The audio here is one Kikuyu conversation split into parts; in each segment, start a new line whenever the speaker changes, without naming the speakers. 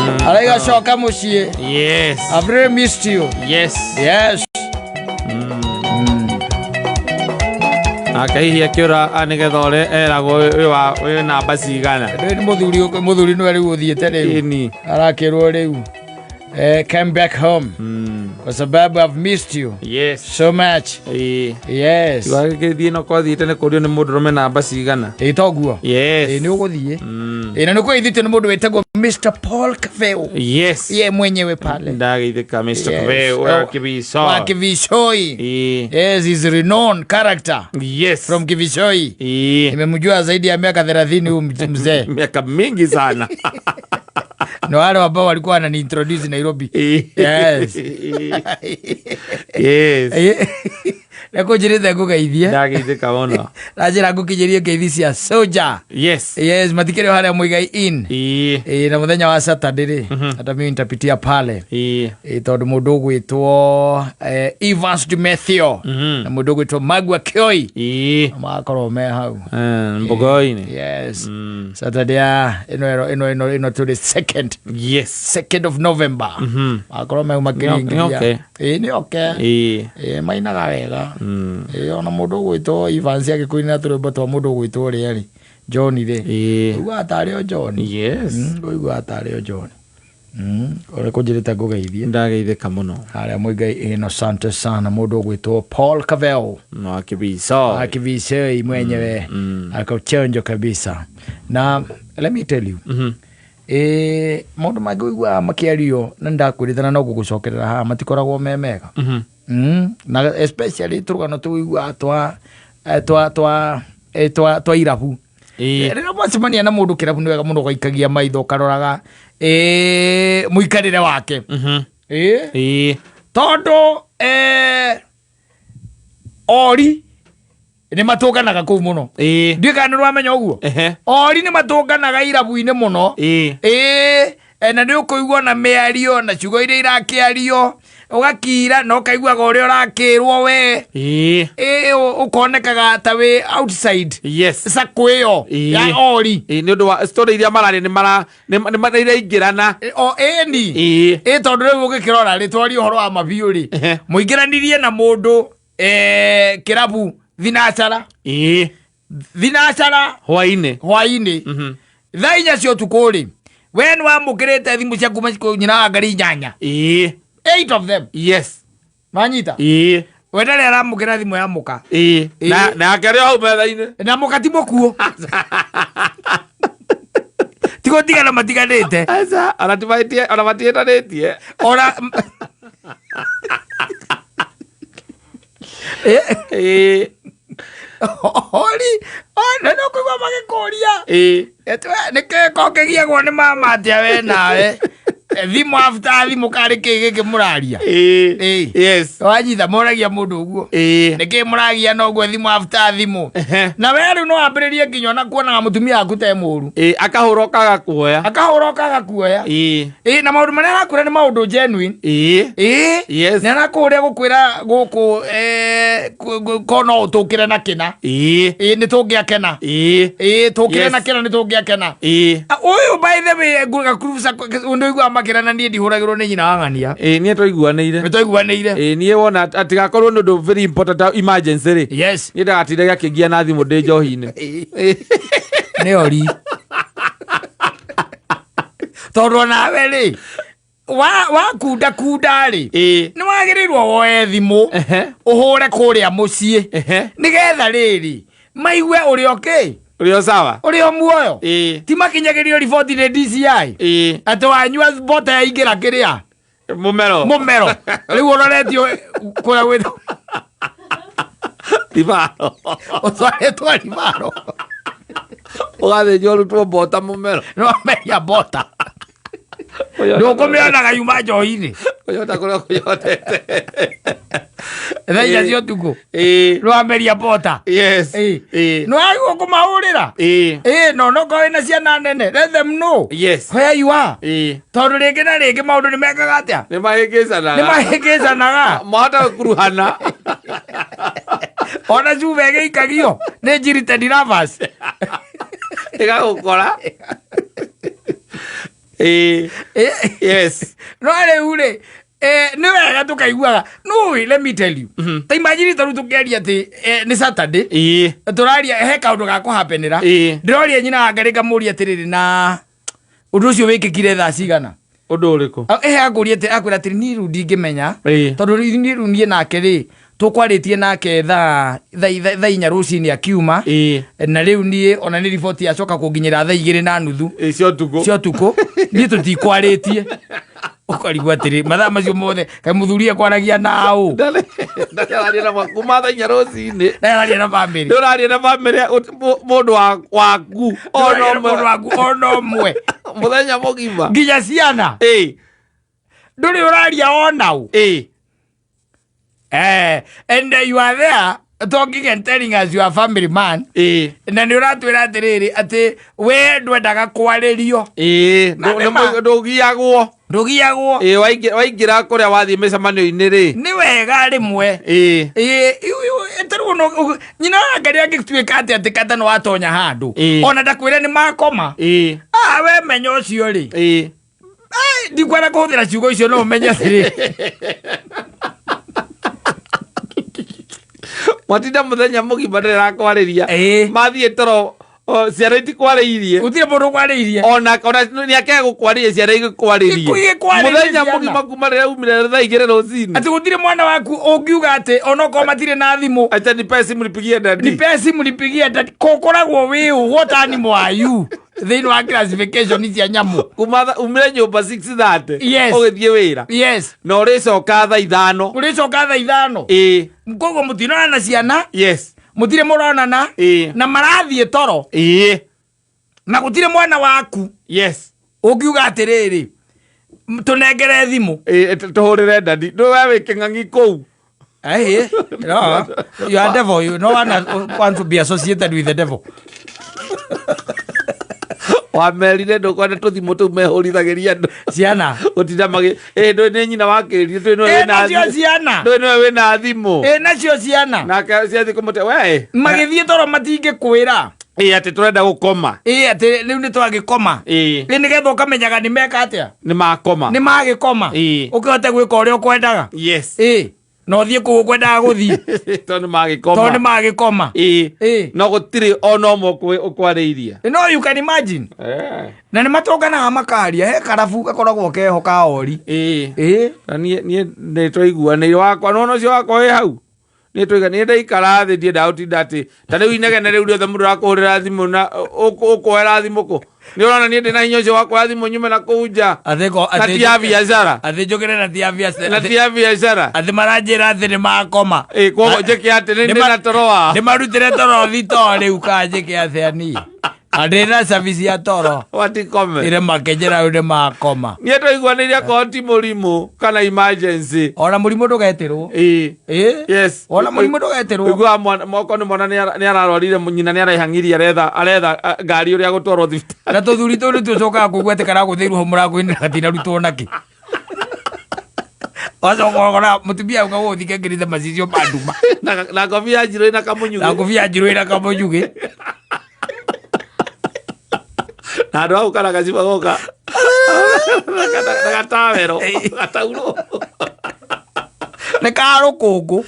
Araiga coka muciĩ.
Yes.
I've really missed you.
Yes.
Yes.
Nake hihi akĩũra nĩgetha ũrĩa eragwo wĩ wa wĩ namba cigana.
Rĩu nĩ mũthuri mũthuri nĩwe rĩu ũthiĩte rĩu.
Ĩni.
Arakĩrwo rĩu. Come back home. Kwa sababu I've missed you
Yes.
so much.
Ĩĩ.
Yes.
Gĩthiĩ no kwathiĩte nĩ kũrio nĩ mũndũrũme namba cigana.
Ĩ toguo.
Yes.
Ĩ nĩ ũgũthiĩ. Ĩ na nĩ kũgeithĩtio nĩ mũndũ wĩtagwo Mr. Paul Kaveu.
Yes.
Ye mwenyewe pale.
Ndageithĩka Mr.
Yes.
Kaveu wa
Oh,
Kibico.
Wa Kivishoi.
Ĩĩ.
Yes, he's a renowned character
Yes.
from Kivishoi.
Ĩĩ.
Nimemjua zaidi ya miaka 30 huyu mzee.
Miaka mingi sana.
Na wale ambao walikuwa wananiintroduce Nairobi.
Ĩĩ.
Yes.
Yes.
Rekũnjĩrĩte ngũgeithie.
Ndageithĩka mũno.
Na njĩra ngũkinyĩrie ngeithi cia Soja.
Yes.
Yes, matikĩrĩ o harĩa Muigai Inn.
Ĩĩ.
Ĩĩ, na mũthenya wa Saturday rĩ, hata mimi nitapitia pale.
Ĩĩ.
Ĩĩ, tondũ mũndũ ũgwĩtwo Evans Dumethio na mũndũ ũgwĩtwo Magua Kioi
Ĩĩ.
magakorwo me hau.
Mbogoinĩ.
Yes. Saturday ya ĩno ĩno ĩno ĩno ĩno tũrĩ second
Yes.
2nd of November. Magakorwo me makĩringithia.
Nĩ okay.
Ĩĩ nĩ oke.
Ĩĩ.
Ĩĩ mainaga wega. Ĩĩ ona mũndũ ũgwĩtwo Evans agĩkũinĩra tũrwĩmbo twa mũndũ ũgwĩtwo ũrĩa rĩ John rĩ.
Ĩĩ.
Ũiguaga tarĩ o John.
Yes.
Ũiguaga tarĩ o John. Ũrĩa kũnjĩrĩte ngũgeithie.
Ndageithĩka mũno.
Harĩa Muigai ĩno asante sana mũndũ ũgwĩtwo Paul Cavell.
Wa Kibico.
Akivisei mwenyewe ako chonjo kabisa na let me tell you maũndũ mangĩ ũiguaga makĩario na nĩndakwĩrĩte no gũgũcokerera haha matikoragwo me mega. Na especially tũrũgano tũiguaga twa twa twa twa twa irabu.
Ĩĩ.
Rĩrĩa mwacemania na mũndũ kĩrabu nĩ wega mũno ũgaikagia maitho ũkaroraga mũikarĩre wake. Ĩĩ.
Ĩĩ.
Tondũ ori nĩ matũnganaga kũu mũno.
Ĩĩ.
Ndiũĩ kana nĩ ũramenya ũguo.
Ehe.
Ori nĩ matũnganaga irabu-inĩ mũno.
Ĩĩ.
Ĩĩ, na nĩ ũkũigua na mĩario na ciugo iria irakĩario ũgakira na ũkaiguaga ũrĩa ũrakĩrwo we.
Ĩĩ.
Ĩĩ, ũkonekaga ta wĩ outside
Yes.
sako ĩyo
Ĩĩ.
ya ori.
Ĩĩ, nĩ ũndũ wa story iria mararia nĩ mara nĩ nĩ iraingĩrana.
O ĩni.
Ĩĩ.
Ĩ tondũ rĩu ũgĩkĩrora rĩ twarie ũhoro wa mabiũ rĩ
Ehe.
mũingĩranirie na mũndũ kĩrabu thinacara.
Ĩĩ.
Thinacara
Hwainĩ.
Hwainĩ thaa 4 cia ũtukũ rĩ we nĩ wamũkĩrĩte thimũ cia kuma nyina wa ngari 8.
Ĩĩ.
Eight of them.
Yes.
Manyita.
Ĩĩ.
We ndarĩ aramũkĩra thimũ ya mũka.
Ĩĩ.
Ĩĩ.
Na nake arĩ o hau metha-inĩ.
Na mũka ti mũkuũ tigũtigana matiganĩte.
Aca, ona timahĩtie ona matiĩtanĩtie.
Ona
Ĩĩ.
Ori ona no kũigua magĩkũria.
Ĩĩ.
Nĩkĩ ko kĩgiagwo nĩ mama atĩa we nawe thimũ after thimũ karĩ kĩ gĩkĩ mũraria?
Ĩĩ.
Ĩĩ.
Yes.
Wanyita moragia mũndũ ũguo.
Ĩĩ.
Nĩkĩ mũragia na ũguo thimũ after thimũ?
Ehe.
Na we rĩu no wambĩrĩrie nginya ona kuonaga mũtumia waku te mũru.
Ĩĩ, akahũra ũkaga kuoya.
Akahũra ũkaga kuoya.
Ĩĩ.
Ĩĩ, na maũndũ marĩa arakwĩra nĩ maũndũ genuine.
Ĩĩ.
Ĩĩ.
Yes.
Nĩ arakũrĩa gũkwĩra gũkũ ko no ũtũkĩre na kĩna.
Ĩĩ.
Ĩĩ, nĩ tũngĩakena.
Ĩĩ.
Ĩĩ, tũkĩre
Yes.
na kĩna nĩ tũngĩakena.
Ĩĩ.
Ũyũ by the way ngakuruca ũndũ ũiguaga makĩra na niĩ ndihũragĩrwo nĩ nyina wa ng'ania.
Ĩĩ, niĩ twaiguanĩire.
Nĩ twaiguanĩire.
Ĩĩ, niĩ wona atigakorwo nĩ ũndũ very important emergency rĩ.
Yes.
Niĩ ndagatindaga akĩngia na thimũ ndĩ njohi-inĩ.
Nĩ ori tondũ onawe rĩ wakunda kunda rĩ
Ĩĩ.
nĩ wagĩrĩirwo woe thimũ
Ehe.
ũhũre kũrĩa mũciĩ
Ehe.
nĩgetha rĩrĩ maigue ũrĩ okay.
Ũrĩ o sawa?
Ũrĩ o muoyo.
Ĩĩ.
Ti makinyagĩrio riboti nĩ DCI
Ĩĩ.
atĩ wanyua mbota yaingĩra kĩrĩa
Mũmero.
Mũmero rĩu ũroretio kũrĩa gwĩ
Ribaro.
Ũtwarĩtwo ribaro.
Ũgathĩnjwo ũrutwo mbota mũmero.
Nĩwameria mbota ndũkũmĩonaga yuma njohi-inĩ.
Kũyota kũrĩa kũyotete.
Thaa 4 cia ũtukũ
Ĩĩ.
nĩwameria mbota.
Yes.
Ĩĩ.
Ĩĩ.
Nĩwagĩrĩirwo kũmahũrĩra.
Ĩĩ.
Ĩĩ, no nokorwo wĩna ciana nene, let them know
Yes.
where you are.
Ĩĩ.
Tondũ rĩngĩ na rĩngĩ maũndũ nĩ mekaga atĩa?
Nĩ mahĩngĩcanaga.
Nĩ mahĩngĩcanaga.
Mwahota gũkuruhana.
Ona cuba ĩgĩikagio nĩ njirite lovers.
Ĩgagũkora. Ĩĩ. Yes.
No rĩu rĩ, nĩ wega tũkaiguaga nũĩ, let me tell you, ta imagine ta rĩu tũkĩaria atĩ nĩ Saturday, tũraria he kaũndũ ga kũhapenĩra. Ndĩroria nyina wa Ngarĩ, ngamũria atĩrĩrĩ, na ũndũ ũcio wĩkĩkire thaa cigana?
Ũndũ ũrĩkũ?
Akũria atĩ, akwĩra atĩrĩ, niĩ rĩu ndingĩmenya, tondũ rĩu niĩ rĩu niĩ nake rĩ, tũkwarĩtie nake thaa 4 rũcinĩ akiuma, na rĩu niĩ ona nĩ riboti yacoka kũnginyĩra thaa 2:30
Cia ũtukũ.
Cia ũtukũ. Niĩ tũtikwarĩtie. Ũkarigwo atĩrĩ, mathaa macio mothe kaĩ mũthuri ekwaragia naũ?
Ndarĩ araria na kuma thaa 4 rũcinĩ.
Ndararia na bamĩrĩ.
Nĩ ũraria na bamĩrĩ mũndũ waku ona
Ndũraria na
ũmwe.
mũndũ waku ona ũmwe.
Mũthenya mũgima.
Nginya ciana. Ndũrĩ ũraria onaũ. And you are there talking and telling us you are family man, na nĩ ũratwĩra atĩrĩrĩ, atĩ we ndwendaga kwarĩrio. Na nĩ ma.
Ndũgiagwo.
Ndũgiagwo.
Ĩĩ, waingĩra kũrĩa wathiĩ mĩcemanio-inĩ rĩ.
Nĩ wega rĩmwe. Tarĩu nyina wa Ngarĩ angĩtuĩka atĩ kata nĩ watonya handũ, ona ndakwĩre nĩ makoma. Ah, we menya ũcio rĩ. Ai, ndikwenda kũhũthĩra ciugo icio, no ũmenye atĩrĩ.
Watinda mũthenya mũgima ndĩrakwarĩria. Mathiĩ toro ciana itikwarĩirie.
Gũtirĩ mũndũ ũkwarĩirie.
Ona nĩ akega gũkwarĩria ciana igĩkwarĩrie.
Igĩkwarĩrie
mũthenya
ciana.
Mũgima kuma rĩrĩa umire thaa 2 rũcinĩ.
Atĩ gũtirĩ mwana waku ũngiuga atĩ onokorwo matirĩ na thimũ,
acha nipe simu nipigie daddy.
Nipe simu nipigie daddy. Kũkoragwo wĩ ũ? What animal are you thĩinĩ wa classification cia nyamũ?
Kuma umire nyũmba 6:30, ũgĩthiĩ wĩra, na ũrĩcoka thaa 5.
Ũrĩcoka thaa 5. Koguo mũtinona na ciana. Mũtirĩ mũronana. Na marathiĩ toro, na gũtirĩ mwana waku ũngiuga atĩrĩrĩ, tũnengere thimũ.
Ĩĩ, tũhũrĩre daddy, ndũwe wĩ kĩng'ang'i kũu.
Hey, no, you are devil. You no one wants to be associated with the devil.
Wamerire ndũkwenda tũthimũ tũu mehũrithagĩria andũ.
Ciana.
Gũtinda magĩ ĩ ndũĩ nĩ nyina wakĩrire ndũĩ nĩwe
Ĩ
wĩna
nacio ciana.
Ndũĩ nĩwe wĩna thimũ.
Ĩ nacio ciana.
Nake ciathiĩ kũmũte we.
Magĩthiĩ toro matingĩkwĩra.
Ĩ atĩ tũrenda gũkoma.
Ĩ atĩ rĩu nĩ twagĩkoma. Ĩ nĩgetha ũkamenyaga nĩ meka atĩa.
Nĩ makoma.
Nĩ magĩkoma. Ũkĩhote gwĩka ũrĩa ũkwendaga. Ĩ na ũthiĩ kũu ũkwendaga gũthiĩ.
Tondũ nĩ magĩkoma.
Tondũ nĩ magĩkoma.
No gũtirĩ ona ũmwe ũkwarĩirie.
No you can imagine. Na nĩ matũnganaga makaria, he karabu gakoragwo keho ka ori.
Na niĩ nĩ twaiguanĩire wakwa nona ũcio wakwa wĩ hau nĩ twaiga niĩ ndaikara thĩ ndiendaga gũtinda atĩ ta rĩu inegene rĩu rĩothe mũndũ arakũhũrĩra thimũ na ũkuoera thimũ kũ? Nĩ ũrona niĩ ndĩna hinya ũcio wa kuoya thimũ nyume na kũu nja na ti ya biacara.
Atĩ njũkĩre na ti ya biacara.
Na ti ya biacara.
Atĩ maranjĩra atĩ nĩ makoma.
Ĩ koguo njĩke atĩ nĩ ndĩna toro wa
nĩ marutĩre toro thito rĩu, ka njĩke atĩa niĩ? Na ndĩna service ya toro.
Watikome.
Ĩrĩ makĩnjĩra rĩu nĩ makoma.
Niĩ twaiguanĩire akorwo ti mũrimũ kana emergency.
Ona mũrimũ ndũgetĩrwo.
Ĩ.
Ona mũrimũ ndũgetĩrwo.
Ũiguaga mwana moko nĩ mwana nĩ ararwarire, nyina nĩ araihang'irie, aretha ngari ũrĩa gũtwarwo thibitarĩ.
Na tũthuri tũu nĩ tũcokaga kũigua atĩ karagũthĩirwo hau mũrango-inĩ na gatinarutwo nakĩ. Wacoka ũgakora mũtumia auga gũgũthika ngĩrĩte macicio ma nduma.
Na ngobia njirũ ĩna kamũnyugĩ.
Na ngobia njirũ ĩna kamũnyugĩ.
Na andũ hau kana gaciba goka na gatawero gataurwo.
Nĩ ka rũkũngũ,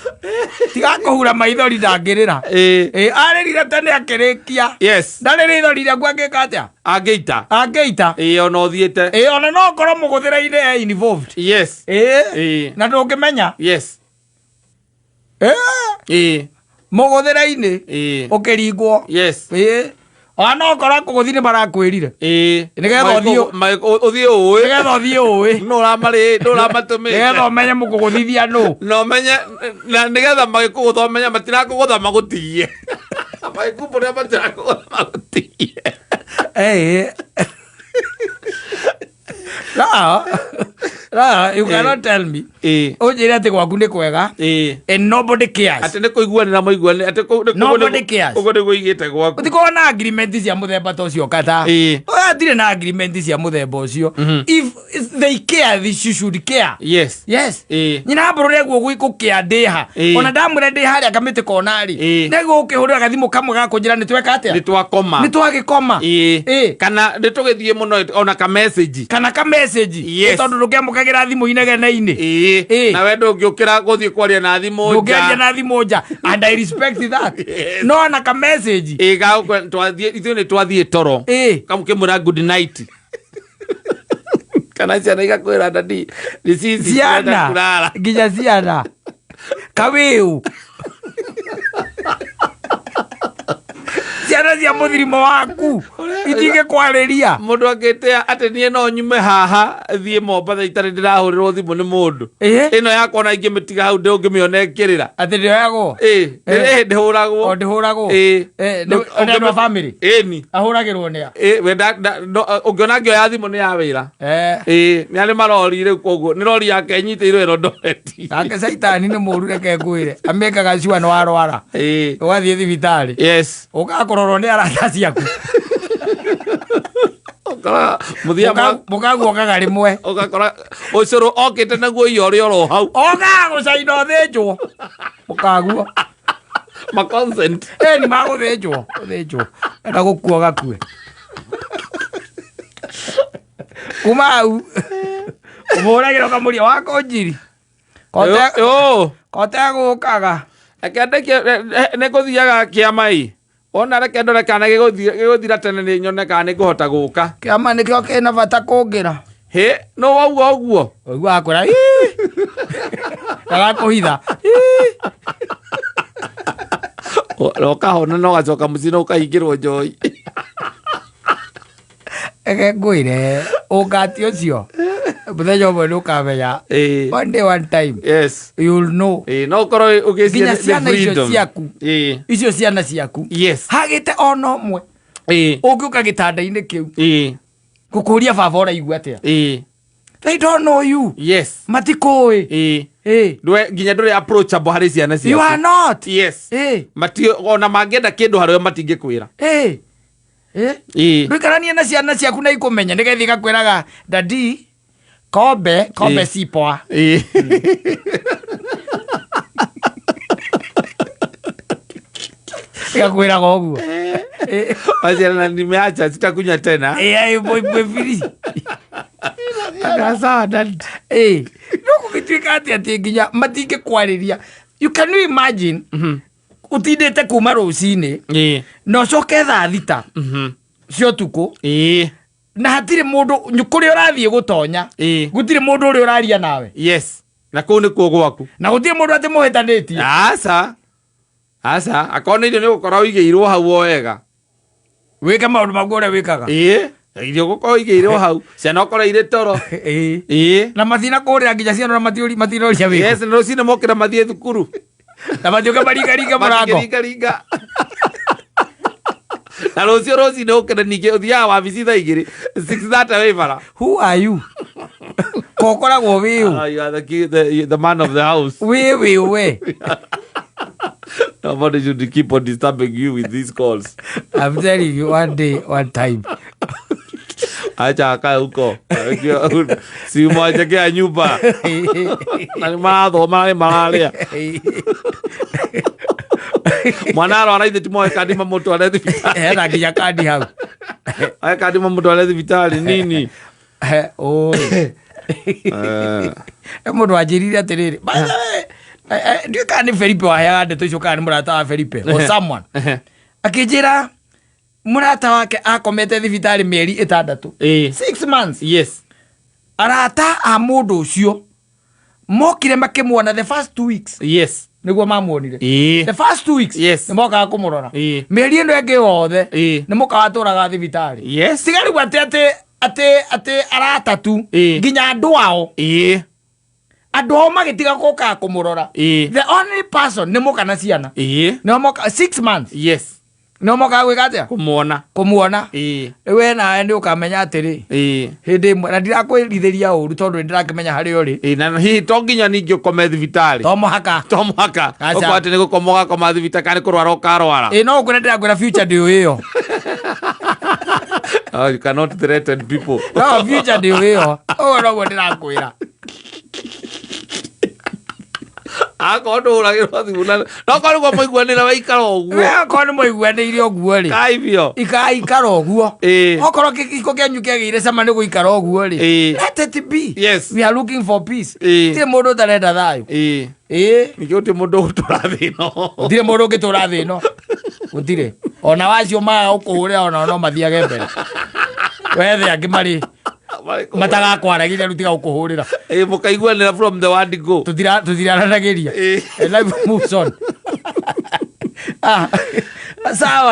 tiga kũhura maithori, ndangĩrĩra. Ĩ arĩrire tene akĩrĩkia. Ndarĩ rĩithori rĩaku angĩka atĩa?
Angĩita.
Angĩita.
Ĩ ona ũthiĩte.
Ĩ ona no ũkorwo mũgũthĩra-inĩ e involved. Ĩ na ndũngĩmenya. Ĩ mũgũthĩra-inĩ ũkĩringwo. Ĩ ona no ũkorwo kũgũthi nĩ marakwĩrire. Nĩgetha
ũthiĩ ũĩ.
Nĩgetha ũthiĩ ũĩ.
Nũ ũramarĩ nũ ũramatũmĩte.
Nĩgetha ũmenye mũkũgũthithia nũ.
Na ũmenye na nĩgetha magĩkũgũtha ũmenye matirakũgũtha magũtigie, magĩkumbũrĩra matirakũgũtha magũtigie.
No, you cannot tell me. Ũnjĩre atĩ gwaku nĩ kwega and nobody cares.
Atĩ nĩ kũiguanĩra maiguanĩra atĩ
Nobody cares.
Ũguo nĩguo igĩte gwaku.
Ũtikorwo na agreement cia mũthemba ta ũcio kata. Oya, hatirĩ na agreement cia mũthemba ũcio. If They care, they should care.
Yes.
Yes.
Ĩĩ.
Nyina mbũrũ nĩguo gwĩkũkĩa ndĩha.
Ĩĩ.
Ona ndamwĩra ndĩ harĩa kamĩtĩ kona-rĩ,
Ĩĩ.
nĩguo gũkĩhũrĩra gathimũ kamwe ga kũnjĩra nĩ tweka atĩa,
Nĩ twakoma.
nĩ twagĩkoma.
Ĩĩ.
Ĩĩ.
Kana nĩ tũgĩthiĩ mũno ona ka message.
Kana ka message.
Yes.
Tondũ ndũngĩamũkagĩra thimũ inegene-inĩ.
Ĩĩ.
Ĩĩ.
Nawe ndũngĩũkĩra gũthiĩ kwaria na thimũ
Ndũngĩaria
nja.
na thimũ nja, and I respect that.
Yes.
No ona ka message.
Ĩĩ, twathiĩ ithuĩ nĩ twathiĩ toro.
Ĩĩ.
Kamũkĩmwĩra good night. Kana ciana igakwĩra dadi nĩ cici
Ciana
kũrara.
Nginya ciana kawĩũ, ciana cia mũthirimo waku itingĩkwarĩria.
Mũndũ angĩtĩa atĩ niĩ no nyume haha thiĩ Mombatha itarĩ ndĩrahũrĩrwo thimũ nĩ mũndũ.
Ĩĩ.
Ĩno yakwa ona ingĩmĩtiga hau ndũngĩmĩona ĩkĩrĩra.
Atĩ ndĩoyagwo.
Ĩĩ, nĩ ndĩhũragwo.
O ndĩhũragwo.
Ĩĩ.
Nĩ andũ a family.
Ĩni.
Ahũragĩrwo nĩa?
Ĩĩ, we ũngĩona ngĩoya thimũ nĩ ya wĩra. Ĩĩ, nĩ arĩ marori rĩu, koguo nĩ rori yake ĩnyitĩirwo Eldoret.
Nake caitani nĩ mũru, reke ngwĩre, amĩkaga cua nĩ warwara, ũgathiĩ thibitarĩ, ũgakũrorwo nĩ arata ciaku.
Ũkora mũthia
Mũkaguokaga rĩmwe.
Ũgakora ũcũrũ okĩte naguo iya ũrĩa oro hau.
Okaga gũcaina ũthĩnjwo, mũkaguo.
Ma consent.
Ĩni, magũthĩnjwo, ũthĩnjwo enda gũkua ũgakue kuma hau ũmũragĩra ũkamũria wakũnjiri
Yo.
kotegũkaga.
Reke ndĩkie nĩ ngũthiaga kĩama ĩ, wona, reke ndore kana gĩgũthira tene nĩ nyone kana nĩ ngũhota gũka.
Kĩama nĩkĩo kĩna bata kũngĩra.
Hĩ, no wauga ũguo.
Ũiguaga kwĩra gagakũhitha.
Na ũkahona na ũgacoka mũciĩ na ũkahingĩrwo njoi.
Reke ngwĩre, ũngati ũcio mũthenya ũmwe nĩ ũkamenya. One day, one time, you'll know.
Ĩĩ, no ũkorwo ũgĩciria
Nginya
nĩ
ciana icio
freedom.
ciaku. Icio ciana ciaku, hagĩte ona ũmwe ũngĩũka gĩtanda-inĩ kĩu gũkũria, "Baba, ũraigua atĩa?" They don't know you. Matikũĩ.
Ndwe nginya ndũrĩ approachable harĩ ciana ciaku.
You are not.
Mati ona mangĩenda kĩndũ harĩ we matingĩkwĩra.
Ndũikaranie na ciana ciaku na ikũmenya nĩgetha igakwĩraga, "Daddy, kombe kombe." Si poa. Igakwĩraga ũguo.
Waciana, "Nimeacha, sitakunywa tena."
Mwĩbiri.
Aka, "Sawa, daddy."
No gũgĩtuĩka atĩ nginya matingĩkwarĩria. You can you imagine ũtindĩte kuma rũcinĩ na ũcoke thaa 6 cia ũtukũ, na hatirĩ mũndũ kũrĩa ũrathiĩ gũtonya, gũtirĩ mũndũ ũrĩa ũraria nawe?
Yes, na kũu nĩkuo gwaku.
Na gũtirĩ mũndũ atĩ mũhĩtanĩtie.
Aca, aca, akorwo nĩ irio nĩ gũkorwo ũigĩirwo hau o wega.
Wĩke maũndũ maku ũrĩa wĩkaga.
Ĩĩ, irio gũkorwo ũigĩirwo hau, ciana okorwo irĩ toro.
Na matina kũrĩra nginya ciana na matinoria wĩko.
Yes, na rũcinĩ mokĩra mathiĩ thukuru.
Na matiũke maringaringa mũrango.
Matingĩringaringa. Na rũciũ rũcinĩ ũkĩre ningĩ ũthiaga wabici thaa 2, 6:30 wĩ bara.
Who are you? Kokoragwo wĩũ?
Ah, you are the man of the house.
Wĩ wĩũ we?
Nobody should keep on disturbing you with these calls.
I'm telling you, one day, one time.
Acha akae huko, si mwachekea nyumba na nĩ marathoma na nĩ mararĩa. Mwana arwara ithe timoe kandi mamũtware thibitarĩ.
Hena nginya kandi hau.
Oe kandi mamũtware thibitarĩ nini.
Ũĩ. Mũndũ wanjĩrire atĩrĩrĩ, by the way, ndiũĩ kana nĩ Felipe waheaga ndeto icio kana nĩ mũrata wa Felipe or someone, akĩnjĩra mũrata wake akomete thibitarĩ mĩeri 6. 6 months. Arata a mũndũ ũcio mokire makĩmuona the first 2 weeks. Nĩguo mamuonire. The first 2 weeks nĩ mokaga kũmũrora. Mĩeri ĩno ĩngĩ yothe nĩ mũka watũraga thibitarĩ. Tiga rĩu atĩ arata tu, nginya andũ ao, andũ ao magĩtiga gũkaga kũmũrora. The only person nĩ mũka na ciana. Nĩo moka 6 months. Nĩo mokaga gwĩka atĩa?
Kũmuona.
Kũmuona. Rĩu we nawe nĩ ũkamenya atĩrĩ, hĩndĩ ĩmwe, na ndirakwĩrithĩria ũru tondũ nĩ ndĩrakĩmenya harĩa ũrĩ.
Ĩĩ, na hihi to nginya ningĩ ũkome thibitarĩ.
To mũhaka.
To mũhaka.
Aca.
Ũkorwo atĩ nĩ gũkoma ũgakoma thibitarĩ kana nĩ kũrwara ũkarwara.
Ĩ, no ũkwĩra, ndĩrakwĩra future ndĩũĩ ĩyo.
Oh, you cannot threaten people.
No future ndĩ wĩho, ũguo noguo ndĩrakwĩra.
Akorwo ndũhũragĩrwo thimũ na no korwo nĩguo mũiguanĩra waikara ũguo.
We akorwo nĩ mũiguanĩire ũguo rĩ,
Kai biũ.
ikaikara ũguo. Okorwo kĩhiko kĩanyu kĩagĩire cama nĩ gũikara ũguo rĩ, let it be.
Yes.
We are looking for peace. Tirĩ mũndũ ũtarenda thayũ. Ĩĩ.
Ningĩ gũtirĩ mũndũ ũgũtũra thĩ ĩno.
Gũtirĩ mũndũ ũngĩtũra thĩ ĩno, gũtirĩ. Ona wacio maga gũkũhũrĩra, onao no mathiage mbere wethe angĩ marĩ matagakwaragiria rĩu tiga gũkũhũrĩra.
Ĩĩ, mũkaiguanĩra from the word go.
Tũtiraranagĩria.
Ĩĩ.
And life moves on. Ah, sawa.